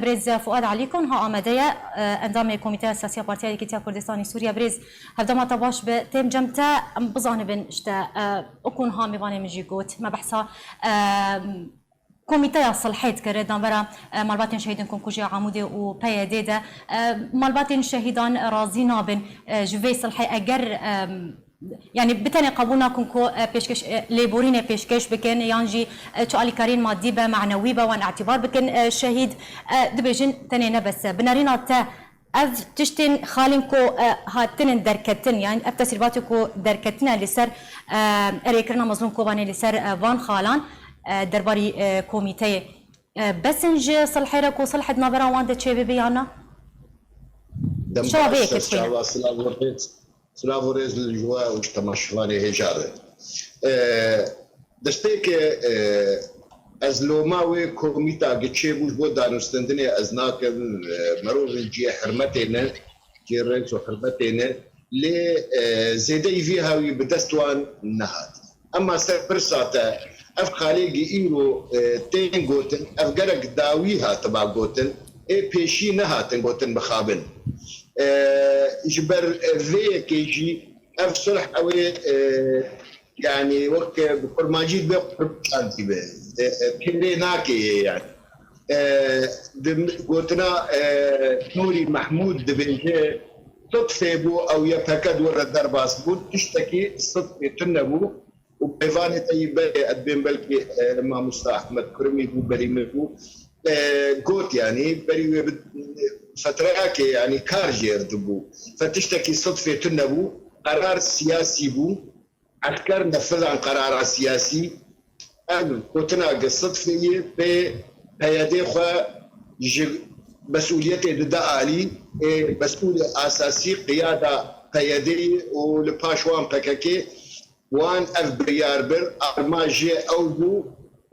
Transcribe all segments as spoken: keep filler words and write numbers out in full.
Birêz Fuad Elî ku niha amade ye, e, endamê Komîteya Siyasî ya Partiya Yekîtiya Kurdistanê Sûriye. Birêz, hevdema te baş be, têm cem te, em bizanibin, işte, e, wekû niha mêvanê min jî got, me behsa, e, Komîteya Silhê dikir, di navbera, e, malbatên şehîdên Komkujê Amûdê û P Y D de, e, malbatên şehîdan razî nabin, e, ji vê silhê eger, e, yanî bi tenê qebûl nakin ku, e, pêşkeş, e, lêborînê pêşkeş bikin, yan jî, e, çi alîkariyên madî be, manewî be, wan îtîbar bikin, e, şehîd, e, dibêjin tenê ne bes e. Bi nerîna te ev tiştên xalên ku, e, hatinin derketin, yanî ev tesrîbatê ku derketine li ser, e, erêkirina Mezlûm Kobanê li ser, e, van xalan, e, derbarî, e, komîteyê, e, bes in ji silhê re ku silh di navbera wan de çêbibe yan na? Dem Şeva vê baş, yekê ser dixwîne. Çava, silav û rêz. Silav û rêz li we û ji temaşevanê hêja re. E, destpêkê, e, ez loma wê komîta gi çêbû ji bo danûstendinê ez nakim, e, merov in cihê hurmetê ne, cihê rêz û hurmetê ne, lê, e, zêdeyî vî hawî bi dest wan nehat. Ema ser pirsa te, ev xalê gi îro, e, tên gotin, ev gerek dawî hatiba gotin, ê pêşî nehatin gotin mixabin. E, ji ber, e, vê yekê jî ev sulh ew ê, e, yanî wek, e, bi kurmancî dibe qurban dibe. E, e, pêrê nake yê yanî. E, di gotina, e, Nûrî Mehmûd dibêje, sitfê bû ew Y P G di wir re derbas bûn, tiştekî sitfê tune bû. Û peyvanê te yî berê, ez dibêm belkî, e, mamosta Ehmed Kurimî bû, berî min bû. E, got, yanî, berî wê bi, fetreyakê, yanî, kar jê re dibû. Fe tiştekî sitfê tune bû, qerar siyasî bû. Esker nefidan qerara siyasî. Ev gotina gi sitfê yê pê P Y D xwe ji mesûliyetê dide alî, ê mesûlê asasî qiyada P Y D yê û li paş wan P K K. Wan ev biryar bir, armanc jê ew bû,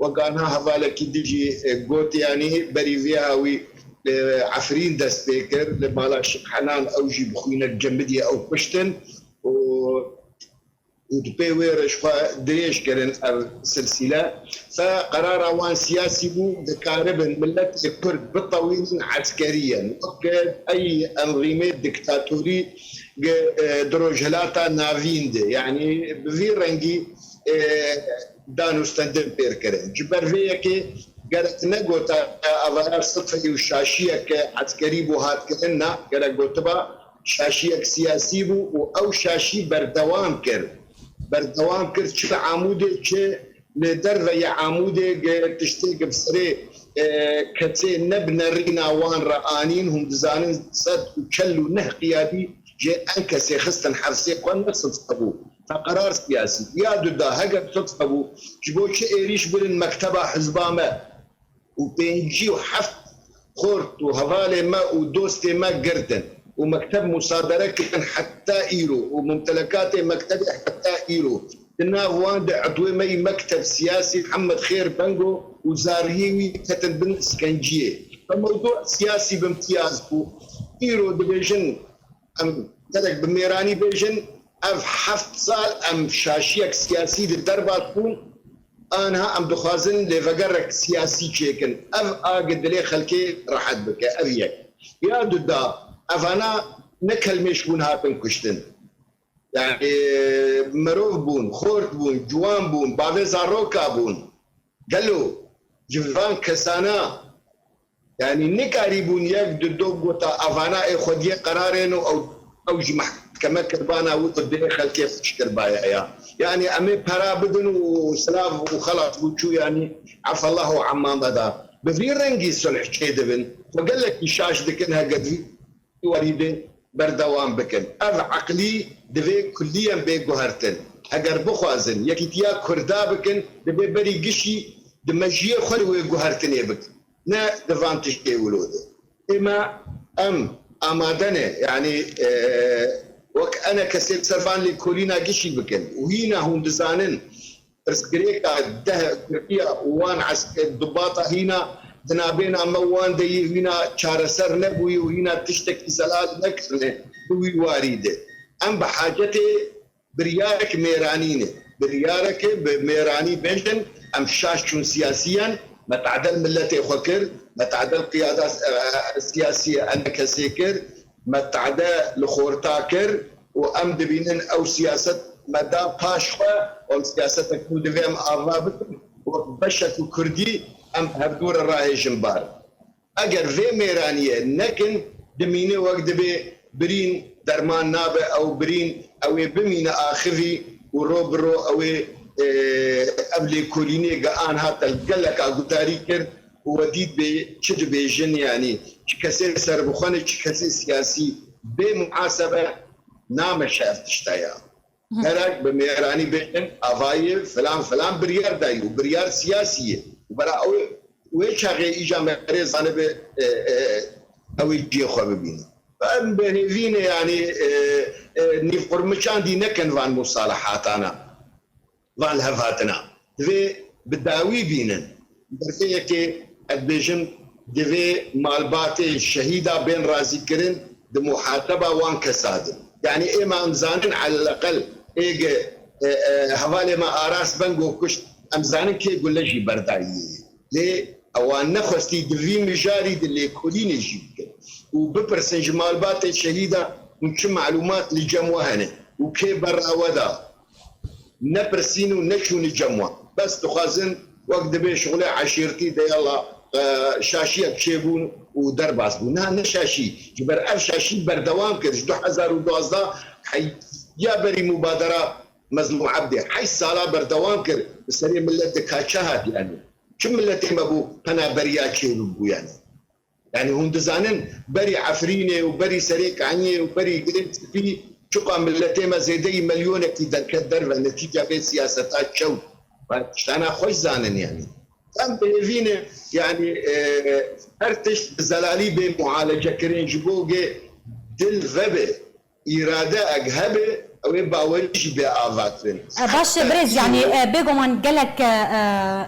wek anha hevalekî din jî, e, got, yanî berî vê hawî, e, Efrîn dest pê kir, li mala Şêx Henan ew jî bi xwînek cemidiye ew kuştin û, û di pê wê re ji xwe dirêj kirin ev silsîle. Fe qerara wan siyasî bû, dikaribin miletê Kurd bitewînin eskeriyen. Wek ey enrîmê diktatorî gi, e, di Rojhilata Navîn de, yanî bi vî rengî, e, danûstendin pêr kirin. Ji ber vê yekê gerek negota evaya sifrî û şaşiyek eskerî bû hat kirin, na, gerek gotiba şaşiyek siyasî bû û ew şaşî berdewam kir. Berdewam kir çi li Amûdê, çi li derveyê Amûdê, gi tiştê gi bi serê, e, kesê ne bi nerîna wan re anîn, hûn dizanin sed û çel û neh qiyadî jê en kesê xistin hefsê xwe, ne sidfe bû. Fe qerar siyasî. Ya duda, heger sidfe bû, ji bo çi êrîş birin mekteba hizba me û pêncî û heft xort û hevalê me û dostê me girtin û mekteb musadere kirin heta îro û mumtelekatê mektebê heta îro di nav wan de edwê me yî mekteb siyasî Mihemed Xêr Bengo û zariyê wî ketin bin iskenciyê. Ve mewdû siyasî bi imtiyaz bû. Îro dibêjin, em gerek bi mêranî bêjin, ev heft sal em şaşiyek siyasî di derbas bûn, anha em dixwazin lêvegerek siyasî çêkin. Ev a gi dilê xelkê rehet bike, ev yek. Ya duda, evana ne kelmêş bûn hatin kuştin. Yanî merov bûn, xort bûn, ciwan bûn, bavê zaroka bûn. Gelo ji van kesana, yanî nikarîbûn yek di do gota evana ê xwediyê qerarên û ew, ew ji mehkeme kirbana û dilê xelkê xweş kirbaye ya. Yanî em ê pera bidin û silav û xelas bû çû, yanî efallahu amma meda. Bi vî rengî sulh çêdibin. Xwe gelekî şaş dikin heger vî warî de berdewam bikin. Ev eqlî divê kulliyen bê guhertin. Heger bixwazin yekîtiya Kurda bikin, divê berî gişî di mejiyê xwe li wê guhertinê bikin. Ne di van tiştê wilo de. Ême em amade ne, yanî, e, wek enekesê li ser van lêkolîna gişî bikin. Û hîna hûn dizanin, pirsgirêka deh Tirkiya û wan esker dubata hîna di nabêna me û wan de yî hîna çareser nebûyî û hîna tiştekî zelal nekirine di wî warî de. Em bi hacetê biryarek mêranî ne. Biryareke bi mêranî bêjin, em şaş çûn siyasiyen, Me tade li miletê xwe kir, me tade li qiyada, e, siyasî enekesê kir, me tade li xorta kir û em dibînin ew siyaset me da paş xwe, ew siyasetek ku divê em ava bikin, wek beşek û kurdî em hevdû re rahêjin bar. Eger vê mêraniyê nekin, dimîne wek dibê birîn derman nabe, ew birîn ew ê bimîne axivî û ro bi ro ew ê, e, ev lêkolînê ge an hate li geleka gutarî kir û we dît bê çi dibêjin, yanî çi kesê serbixwe ne, çi kesê siyasî bê muhasebe nameşe ev tişta ya. Gerek bi mêranî bêjin, avayî filan filan biryar dayî û biryar siyasî ye. Û bera ew wê çaxê îca me rê zanibe, e, e, ew ê cihê xwe bibîne. Em bi hêvî ne, yanî, e, e, nîvqurmiçan dî nekin van musalahatana, van lihevhatina. Divê bi dawî bînin. Bi vê yekê ez dibêjim, divê malbatê şehîda bên razîkirin di muhateba wan kesa de. Yanî êma em zanin eleleqel êge, e, e, hevalê me Aras Bengo kuşt, em zanin kê gule jî berdayî. Lê ewan nexwestî di vî mijarî di lêkolînê jî bikin û bipirsin ji malbatê şehîda hûn çi malûmat li cem we hene û kê berra we da. Nepirsîn û neçûnî cem wan. Bes dixwazin wek dibê şixulê eşîrtî de yala, e, şaşiyek çêbûn û derbas bûn. Niha ne şaşî. Ji ber ev şaşî berdewam kir. Ji du hezar û duwazdeh heya berî mubadera Mezlûm Ebdê heşt sala berdewam kir. Bi serê milet de ka çi hat yani? Çi miletê me bû penaberiya çêbibû yani? Yanî hûn dizanin berî Efrînê û berî Serêkaniyê û berî Girê Spî çiqa miletê me zêdeyî milyonekî derket derve netîca vê siyaseta çew. Tiştana xweş zanin yanî. Em bi hêvî ne yanî, e, her tişt bi zelalî bê mualecekirin ji bo gê dil vebe, îrade eg hebe, ew ê bawerî jî bê avakirin. E, baş e, birêz, yanî, e, bêguman gelek, e, e,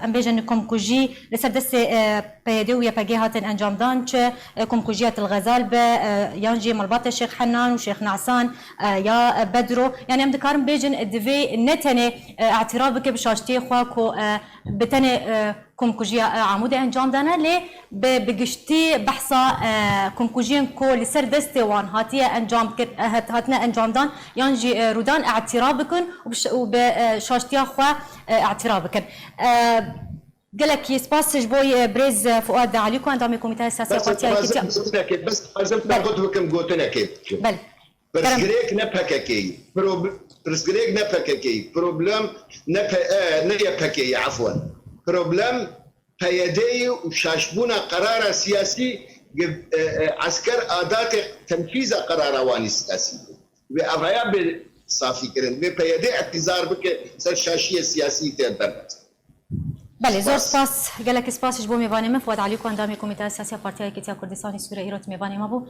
em bêjin komkujî li ser destê, e, P Y D û Y P G hatin encamdan, çi, e, komkujiya Til Xezal be, e, yan jî malbatê Şêx Henan û Şêx Nesan, e, ya, e, Bedro. Yanî em dikarin bêjin, e, divê ne tenê, e, îtiraf bike bi şaştiyê xwe ku, e, bi tenê, e, komkujiya, e, Amûdê encam dane, lê bi, bi giştî behsa, e, komkujiyên ku li ser destê wan hatiye encam kir, e, hat-, hatine encamdan yan jî, e, rûdan îtiraf bikin û bi ş-, û bi, e, şaştiya xwe, e, îtiraf bikin. E, Gelekî spas ji bo, e, birêz, e, Fuad Elî ku endamê Komîteya Siyasî ya Partiya Yekîtiya. Bes dixwazim, bes dixwazim Belê. Qut bikim gotinekê. Belê. Kerem. Pirsgirêk ne P K K'yî. Prob-, pirsgirêk ne P K K'yî. Problem ne P-, e, ne Y P K'yî, efwen. Problem P Y D'yî û şaşbûna qerara siyasî, e, e, esker adatê tenfîza qerara wanî siyasî bû. Wê evaya bê safî kirin. Wê P Y D îhtizar bike ser şaşiyê siyasî tê derbas. Belê, zor spas. Spas. Gelek spas ji bo mêvanê me. Fuad Elî ku endamê Komîteya Siyasî ya Partiya Yekîtiya Kurdistanê Sûriyê îro mêvanê me bû.